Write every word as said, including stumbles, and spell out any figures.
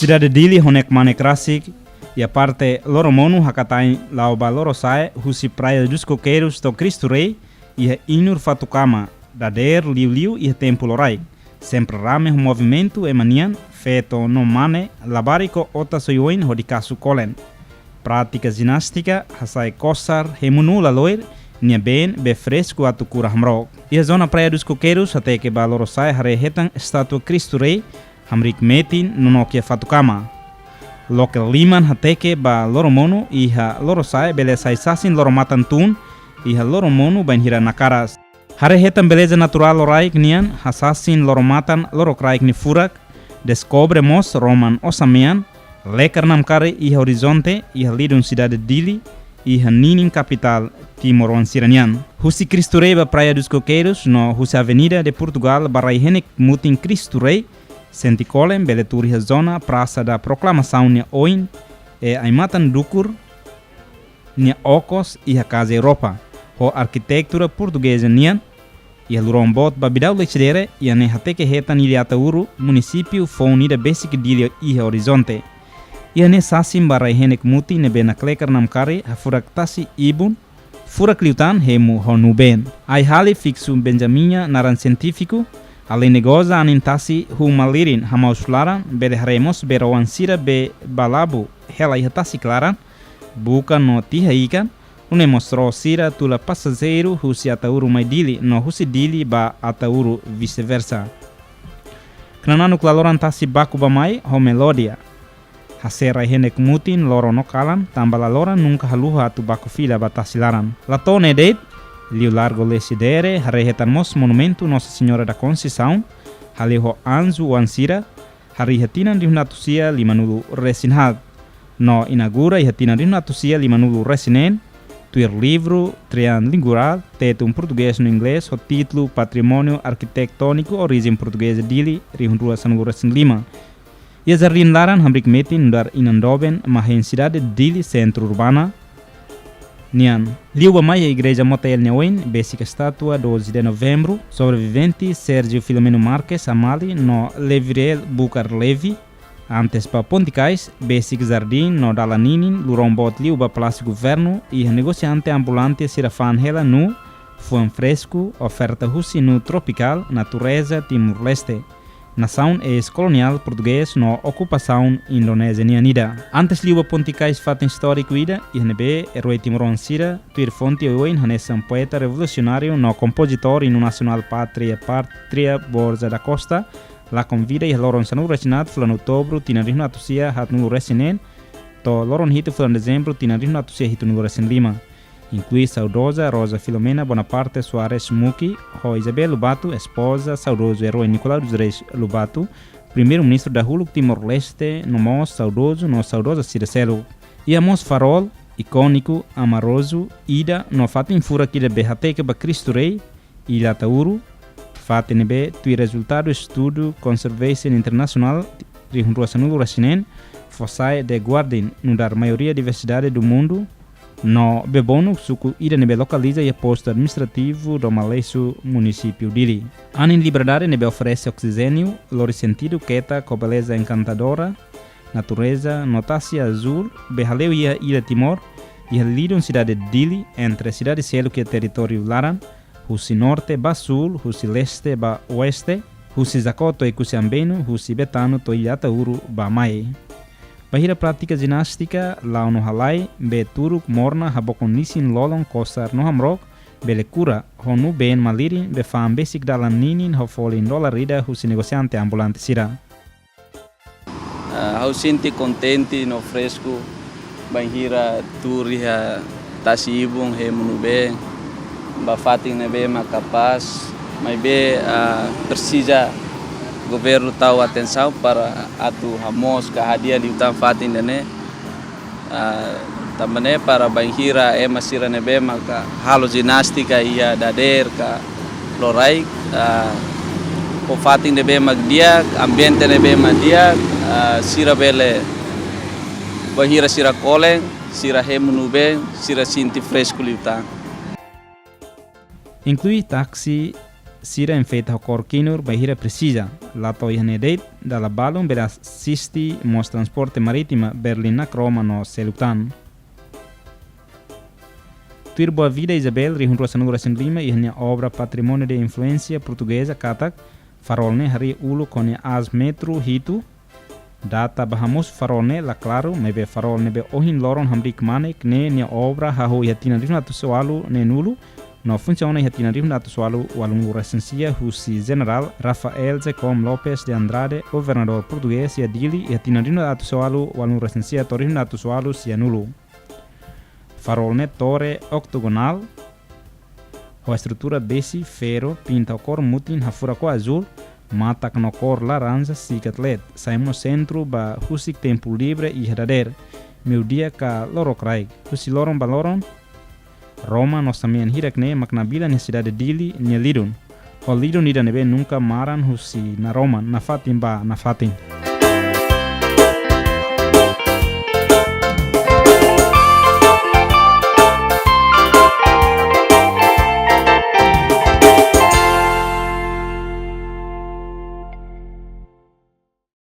Sidade Dili ho nia kmanek rasik, iha parte Loromonu hakat-tain la'o ba Lorosa'e, husi Praia dos Coqueiros to'o Cristo Rei, iha inur Fatukama, dadeer liuliu iha tempu loraik. Sempre rame ho movimentu ema nian, feto no mane, labarik ho otas oioin hodi kasu kolen. Prátika jinástika hasa'e kosar hemu nuu laloir nia been be fresku atu kura hamrook. Iha zona Praia dos Coqueiros hateke ba Lorosa'e haree hetan estátua Cristo Rei, hamriik metin no nokia Fatukama. Loke liman hateke ba Loromonu iha Lorosa'e bele hasai sasin loro-matan tun iha Loromonu bainhira nakaras. Haree hetan beleza naturál loraik nian, hasasin loro-matan lorokraik nia furak, deskobre mós roman osan-mean, lekar namkari iha orizonte, iha lidun sidade Dili, iha ninin kapitál timoroan sira-nian. Husi Cristo Rei ba Praia dos Coqueiros no husi Avenida de Portugal ba rai-henek mutin Cristo Rei, sente kolen bele tuur iha zona Praça da Proclamação nia oin, e ai-matan dukur nia okos iha Casa Europa, ho arkitektura portugeza nian, iha loron boot ba Bidau Leixidere, iha ne'e hateke hetan Ilha Ataúro, munisípiu foun ida besik Dili iha orizonte. Iha ne'e sasin ba rai-henek mutin ne'ebé naklekar namkari hafurak tasi-ibun, furak liután hemu ho nuu-been. Ai-hali fiksu Benjamin nia naran sientífiku, aleinde goza anin tasi-hun malirin hamaus laran, bele haree mós bee-rohan sira be balabu hela iha tasi klaran, buka no tiha ikan, nune'e mós ró sira tula pasajeiru husi Ataúro mai Dili no husi Dili ba Ataúro vice-versa. Knananuk laloran tasi baku bá-mai ho melódia. Hase'e rai-henek mutin loron no kalan, tanba laloran nunka haluha atu baku fila ba tasi laran. La to'o ne'e de'it, liu Largo Leixidere, haree hetan mós monumentu Nossa Senhora da Conceição, hale'u ho anju oan sira, harii iha tinan rihun atus sia limanulu resin haat. No inaugura iha tinan rihun atus sia limanulu resin neen, tuir livru trilinguál, tetun portugés no inglés, ho títulu Patrimóniu Arkitetóniku Orijen Portugeza Dili, rihun rua sanulu resin lima. Iha jardín laran hamriik metin nu'udar inan doben maheen sidade Dili sentru urbana nian. Liu bá-mai iha Igreja Motael nia oin, besik estátua doze de Novembro, sobrevivente Sérgio Filomeno Marques Amalie no Leviriel Bucar Levy. Antes bá Ponte Kais, besik jardín no dalan ninin, loron boot liu bá Palásiu Governu, iha negosiante ambulante sira fa'an hela nuu, fuan fresku, oferta husi nuu tropikál, natureza Timor-Leste, nasaun eis-koloniál portugés no okupasaun Indonézia nian ida. Antes liu bá Ponte Kais, fatin istóriku ida iha ne'ebé eroi timoroan sira, tuir fonte oioin hanesan poeta revolusionáriu no kompozitór inu nasionál Pátria, Pátria Borja da Costa, lakon vida iha loron sanulu resin haat fulan Outubru tinan rihun atus sia haatnulu resin neen, to'o loron hitu fulan Dezembru tinan rihun atus sia hitunulu resin lima. Inklui saudoza Rosa Filomena Bonaparte Soares Muki, ho Isabel Lobato, espoza saudozu eroi Nicolau dos Reis Lobato, Primeiru-Ministru dahuluk Timor-Leste, no mós saudozu no saudoza sira seluk. Iha mós farol ikóniku amorozu ida no fatin furak ida be hateke ba Cristo Rei, Ilha Ataúro, fatin ne'ebé tuir rezultadu estudu Conservation International rihun rua sanulu resin neen, fó sai The Guardian nu'udar maioria diversidade do mundo, no Bebonu, suku ida ne'ebé lokaliza iha postu administrativu Domaleixo, munisípiu Dili. Anin liberdade ne'ebé oferese oksijéniu, lori sentidu ketak ho beleza enkantadora, natureza no tasi azúl be hale'u iha Ilha Timor, iha lidun sidade Dili, entre sidade seluk iha territóriu laran, husi norte ba súl, husi leste ba oeste, husi Jaco to'o Ekusi Ambenu, husi Betano to'o Ilha Ataúro bá-mai. Bainhira prátika jinástika, la'o no halai, be turuk morna habokon isin lolon kosar no hamrook, bele kura, ho nuu-been malirin be fa'an besik dalan ninin ho folin dolar ida husi negosiante ambulante sira. Ah, ha'u sente kontente no fresku bainhira tuur iha tasi-ibun hemu nuu-been ba fatin ne'ebé mak kapás, maibé, ah, presiza governu tau atensaun para atu hamoos ka hadi'a liután fatin ida-ne'e. Ah, tanba ne'e para bainhira ema sira ne'ebé maka halo jinástika iha dadeer ka loraik, ah, ho fatin ne'ebé mak di'ak, ambiente ne'ebé mak di'ak, ah, sira bele bainhira sira kolen, sira hemu nuu-been, sira sente fresku liután. Inklui taksi sira enfeita ho kór kinur bainhira presiza. La to'o iha ne'e de'it, dala balun bele asiste mós transporte marítima Berlin, Nakroman no seluk tan. Tuir Boa Vida Isabel rihun rua sanulu resin lima iha nia obra Patrimóniu de Influénsia Portugeza katak farol ne'e harii uluk ho nia aas metru hitu. Data ba hamosu farol ne'e la klaru, maibé farol ne'ebé ohin loron hamriik kmanek ne'e nia obra hahú iha tinan rihun atus ualu neen-nulu, no funsiona iha tinan rihun atus ualu ualunulu resin sia husi Jenerál Rafael Jacome Lopes de Andrade, governadór portugés iha Dili iha tinan rihun atus ualu ualunulu resin sia to'o rihun atus ualu sianulu. Farol ne'e torre oktogonál, ho estrutura besi ferru pinta ho kór mutin hafurak ho azúl, matak no kór laranja sikat leet, sai mós sentru ba husik tempu livre iha dadeer, meiudia ka lorokraik. Husi loron ba loron, Roma no samea hirak-ne'e mak nabilan iha sidade Dili nia lidun. Ho lidun ida ne'ebé nunka maran husi naroman, nafatin ba nafatin.